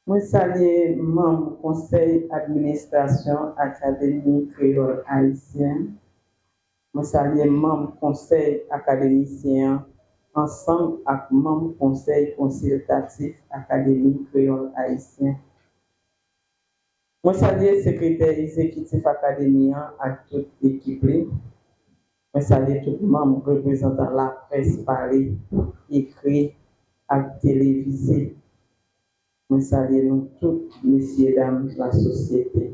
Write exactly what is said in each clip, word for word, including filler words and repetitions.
Mwen salye manm Konsèy Administrasyon Akademi Kreyòl Ayisyen. Mwen salye manm Konsèy Akademisyen an ansanm ak manm Konsèy Konsiltatif Akademi Kreyòl Ayisyen. Mwen salye Sekretè Egzekitif Akademi an ak tout ekip li. Mwen salye tout manm reprezantan laprès pale, ekri ak televize. Mwen salye nou tout, mesyedam lasosyete.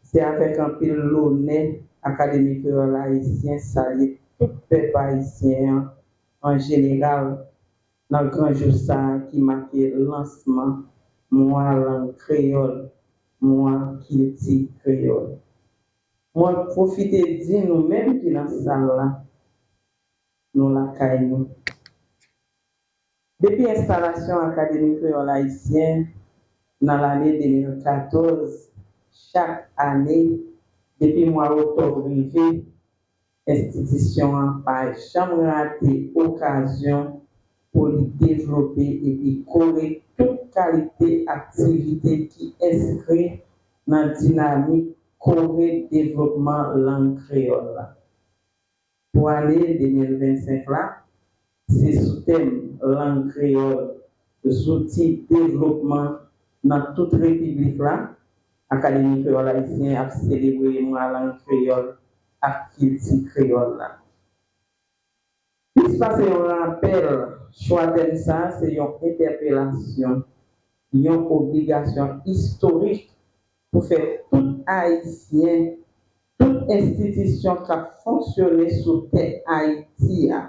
Se avèk anpil lonè Akademi Kreyòl Ayisyen salye tout pèp ayisyen an an jeneral nan gran jou sa a ki make lansman Mwa Lang Kreyòl, Mwa Kilti Kreyòl. Mwen pwofite di nou menm ki nan sal la, nou lakay nou. Depi enstalasyon Akademi Kreyòl Ayisyen nan lane de mil katòz, chak ane, depi mwa oktòb rive, enstitisyon an pa janm rate okazyon pou li devlope epi kore tout kalite aktivite ki enskri nan dinamik kore devlopman lang kreyòl la. Pou ane de mil vennsenk la, se sou tèm Lang kreyòl, zouti devlopman nan tout repiblik la, Akademi Kreyòl Ayisyen ap selebre Mwa Lang Kreyòl ak Kilti Kreyòl la. Plis pase yon rapèl, chwa tèm sa a se yon entèpelasyon, yon obligasyon istorik pou fè tout Ayisyen, tout enstitisyon k ap fonksyone sou tè Ayiti a,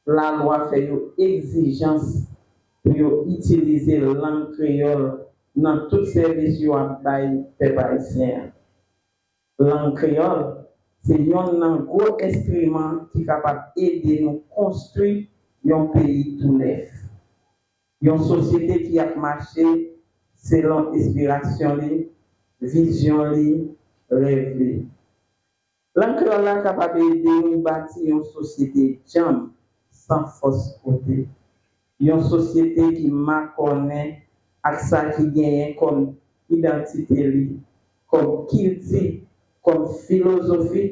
lalwa fè yo egzijans pou yo itilize lang kreyòl nan tout sèvis yo ap bay pèp ayisyen an. Lang kreyòl se yonn nan gwo enstriman ki kapab ede nou konstwi yon peyi tou nèf. Yon sosyete ki ap mache selon espirasyon li, vizyon li, rèv li. Lang kreyòl la kapab ede nou bati yon sosyete djanm, san fòs kote. Yon sosyete ki makònen ak sa ki genyen kòm idantite li, kòm kilti, kòm filozofi,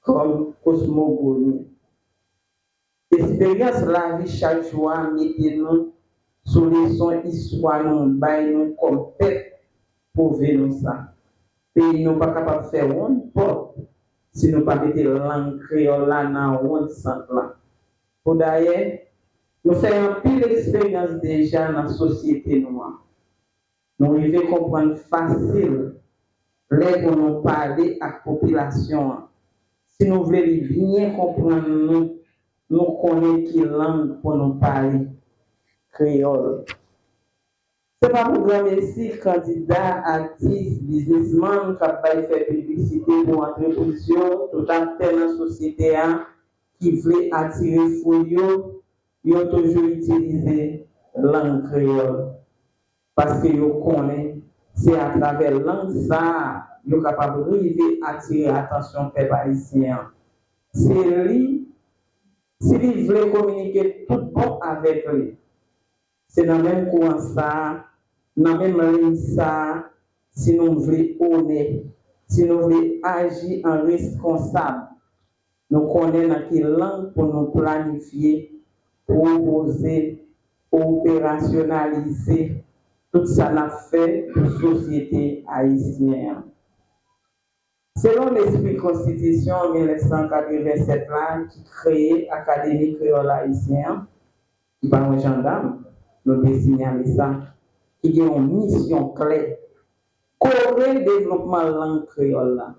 kòm kosmogoni. Esperyans lavi chak jou a mete nou sou leson istwa nou bay nou kòm pèp pwouve nou sa. Peyi nou pa kapab fè wonn pòt si nou pa mete lang kreyòl la nan wonn sant la. Poudayè, nou fè anpil eksperyans deja nan sosyete nou an. Nou rive konprann fasil lè pou nou pale ak popilasyon an. Si nou vle li byen konprann nou, nou konnen ki lang pou nou pale, kreyòl. Se pa pou granmesi, kandida, atis, biznismann k ap bay fè piblisite pou antrepriz yo, tout aktè nan sosyete a ki vle atire foul yo, yo toujou itilize lang kreyòl. Paske yo konnen se atravè lang sa a yo kapab rive atire atansyon pèp ayisyen an. Se li, si li vle kominike tout bon avèk li. Se nan menm kouran sa a, nan menm liy sa a, si nou vle onè, si nou vle aji an reskonsab, nou konnen nan ki lang pou nou planifye, pwopoze, operasyonalize tout sa n ap fè pou sosyete ayisyen an. Selon lespri Konstitisyon mil nèf san katrevennsèt la ki kreye Akademi Kreyòl Ayisyen an, ki pa yon jandam, nou te siyale sa, ki gen yon misyon klè, kore devlopman lang kreyòl la.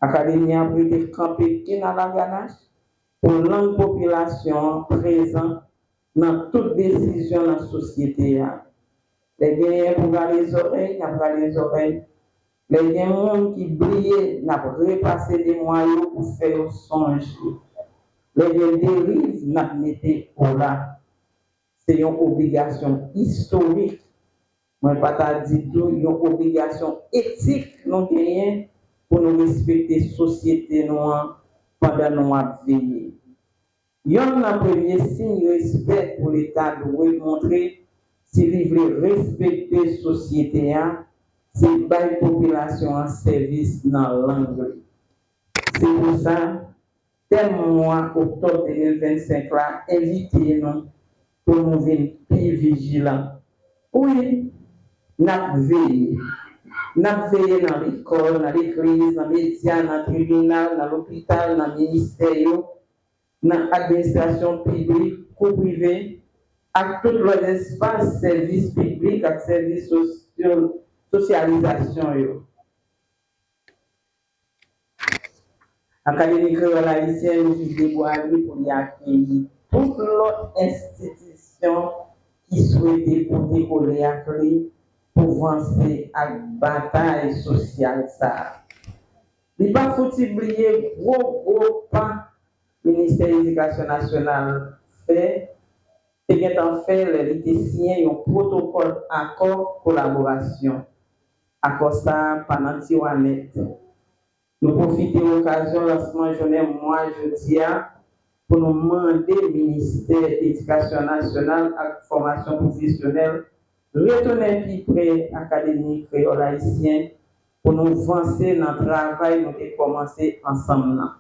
Akademi an ap rete kanpe kenalaganach pou lang popilasyon an prezan nan tout desizyon nan sosyete a. Lè genyen pou rale zòrèy, n ap rale zòrèy. Lè gen moun ki bliye, n ap repase memwa yo pou fè yo sonje. Lè gen deriv, n ap mete ola. Se yon obligasyon istorik, mwen pa ta di tou yon obligasyon etik nou genyen pou nou respekte sosyete nou an pandan nou ap veye. Yonn nan premye siy respè pou Leta dwe montre si li vle respekte sosyete a, se bay popilasyon an sèvis nan lang li. Se pou sa, tèm mwa oktòb de mil vennsenk la envite nou pou nou vin pi vijilan. Wi, n ap veye. N ap veye nan lekòl, nan legliz, nan medya, nan tribinal, nan lopital, nan ministè yo, nan administrasyon piblik kou prive, ak tout lòt espas sèvis piblik ak sèvis sosyo-, sosyalizasyon yo. Akademi Kreyòl Ayisyen yo ki debwaze pou li akeyi tout lòt enstitisyon ki swete pote kole ak li pou vanse ak batay sosyal sa a. Li pa fouti bliye gwo, gwo pa Ministè Edikasyon Nasyonal fè, te gentan fè lè li te siyen yon pwotokòl akò kolaborasyon. Akò sa a pa nan tiwa nèt. Nou pwofite okazyon lansman jounen mwa jodi a pou nou mande Ministè Edikasyon Nasyonal ak Fòmasyon Pwofesyonèl retounen pi pre Akademi Kreyòl Ayisyen pou nou vanse nan travay nou te kòmanse ansanm nan.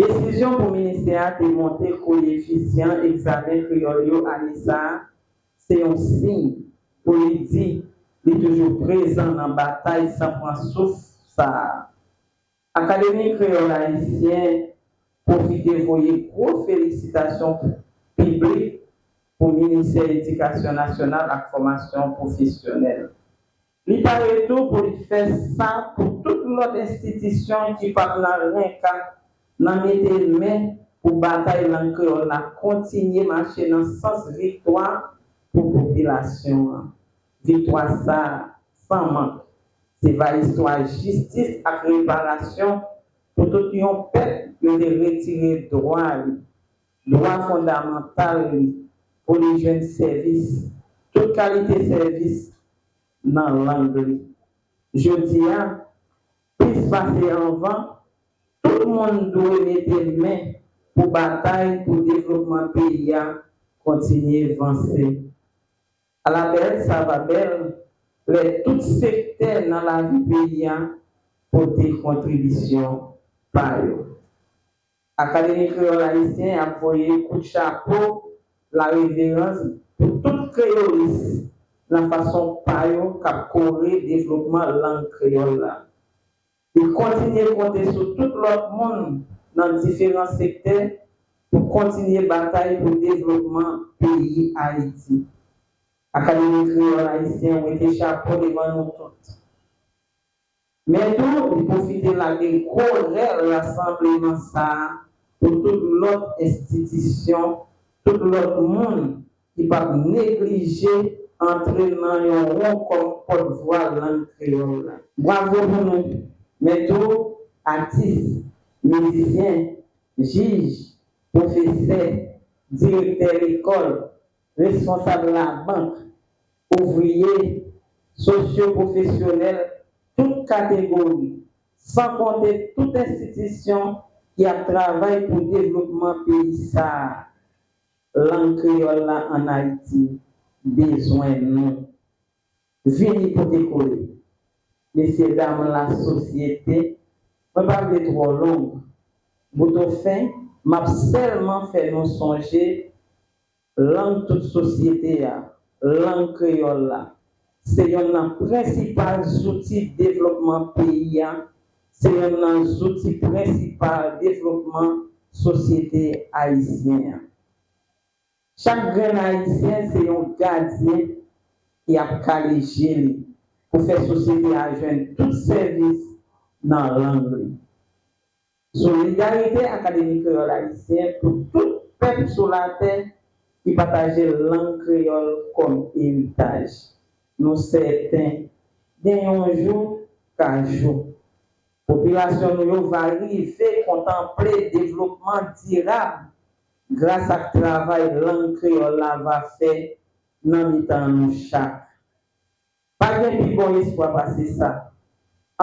Desizyon pou ministè a te monte koyefisyan egzamen kreyòl yo ane sa a se yon siy pou li di li toujou prezan nan batay san pran souf sa a. Akademi Kreyòl Ayisyen pwofite voye gwo felisitasyon piblik pou Ministè Edikasyon Nasyonal ak Fòmasyon Pwofesyonèl. Li pare tou pou li fè sa pou tout lòt enstitisyon ki p ap nan renka nan mete men pou batay lang kreyòl la kontinye mache nan sans viktwa pou popilasyon an. Viktwa sa a, san mank, se va istwa jistis ak reparasyon pou tout yon pèp yo te retire dwa li, dwa fondamantal li pou li jwenn sèvis, tout kalite sèvis nan lang li. Jodi a, plis pase anvan, tout moun dwe mete men pou batay pou devlopman peyi a kontinye vanse. Ala bèl sa va bèl lè tout sektè nan lavi peyi a pote kontribisyon pa yo. Akademi Kreyòl Ayisyen ap voye kout chapo lareverans pou tout kreyolis nan fason pa yo k ap kore devlopman lang kreyòl la. Li kontinye konte sou tout lòt moun nan diferan sektè pou kontinye batay pou devlopman peyi Ayiti. Akademi Kreyòl Ayisyen wete chapo devan nou tout. Men tou, li pwofite lage gwo rèl rasanbleman sa a pou tout lòt enstitisyon, tout lòt moun ki p ap neglije antre nan yon won kòm pòtvwa lang kreyòl la. Bwavo pou nou, men tou atis, mizisyen, jij, pwofesè, direktè lekòl, responsab labank, ouvriye, sosyo-pwofesyonèl, tout kategori, san konte tout enstitisyon ki ap travay pou devlopman peyi sa a. Lang kreyòl la ann Ayiti bezwen nou. Vini pote kole. Mesyedam lasosyete, mwen pa vle twò long. Boutofen, m ap sèlman fè nou sonje lang tout sosyete a, lang kreyòl la, se yonn nan prensipal zouti devlopman peyi a, se yonn nan zouti prensipal devlopman sosyete ayisyen an. Chak grenn Ayisyen se yon gadyen ki ap kale je li pou fè sosyete a jwenn tout sèvis nan lang li. Solidarite Akademi Kreyòl Ayisyen pou tout pèp sou latè ki pataje lang kreyòl kòm eritaj. Nou sèten, gen yon jou ka jou, popilasyon nou yo va rive kontanple devlopman dirab gras ak travay lang kreyòl la va fè nan mitan nou chak. Pa gen pi bon espwa pase sa.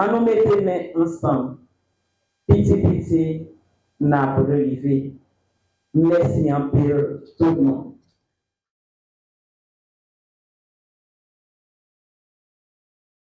Ann nou mete men ansanm. Piti piti, n ap rive. Mèsi anpil tout moun.